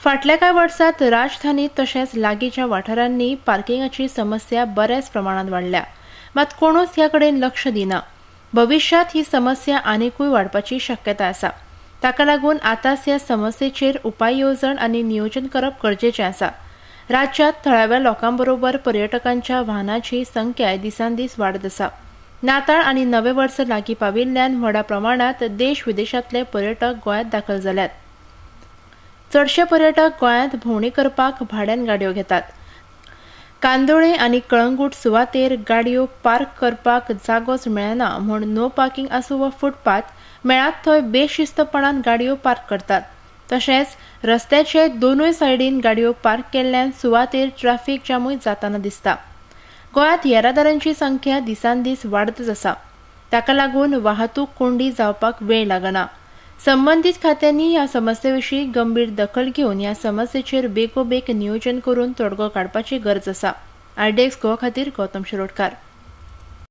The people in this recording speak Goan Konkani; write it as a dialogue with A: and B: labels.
A: फाटल्या कांय वर्सांत राजधानीत तशेंच लागींच्या वाठारांनी पार्किंगाची समस्या बऱ्याच प्रमाणांत वाडल्या. मात कोणूच ह्या कडेन लक्ष दिना. भविश्यांत ही समस्या आनिकूय वाडपाची शक्यता आसा. ताका लागून आतांच ह्या समस्येचेर उपाय येवजण आनी नियोजन करप गरजेचें आसा. राज्यांत थळाव्या लोकांबरोबर पर्यटकांच्या वाहनांची संख्याय दिसानदीस वाडत आसा. नाताळ आनी नवें वर्स लागीं पाविल्ल्यान व्हडा प्रमाणांत देश विदेशांतले पर्यटक गोंयांत दाखल जाल्यात. चडशे पर्यटक गोंयांत भोंवडी करपाक भाड्यान गाडयो घेतात. कांदोळे आनी कळंगूट सुवातेर गाडयो पार्क करपाक जागोच मेळना म्हूण नो पार्किंग आसूं वा फुटपाथ, मेळात थंय बेशिस्तपणान गाडयो पार्क करतात. तशेंच रस्त्याचे दोनूय सायडीन गाडयो पार्क केल्ल्यान सुवातेर ट्रॅफिक जामूय जाताना दिसता. गोंयांत येरादाऱ्यांची संख्या दिसानदीस वाडतच आसा. ताका लागून वाहतूक कोंडी जावपाक वेळ लागना. संबंदीत खात्यांनी ह्या समस्ये विशीं गंभीर दखल घेवन ह्या समस्येचेर बेगोबेग नियोजन करून तोडगो काडपाची गरज आसा. आरडीएक्स गोवा खातीर गौतम शिरोडकार.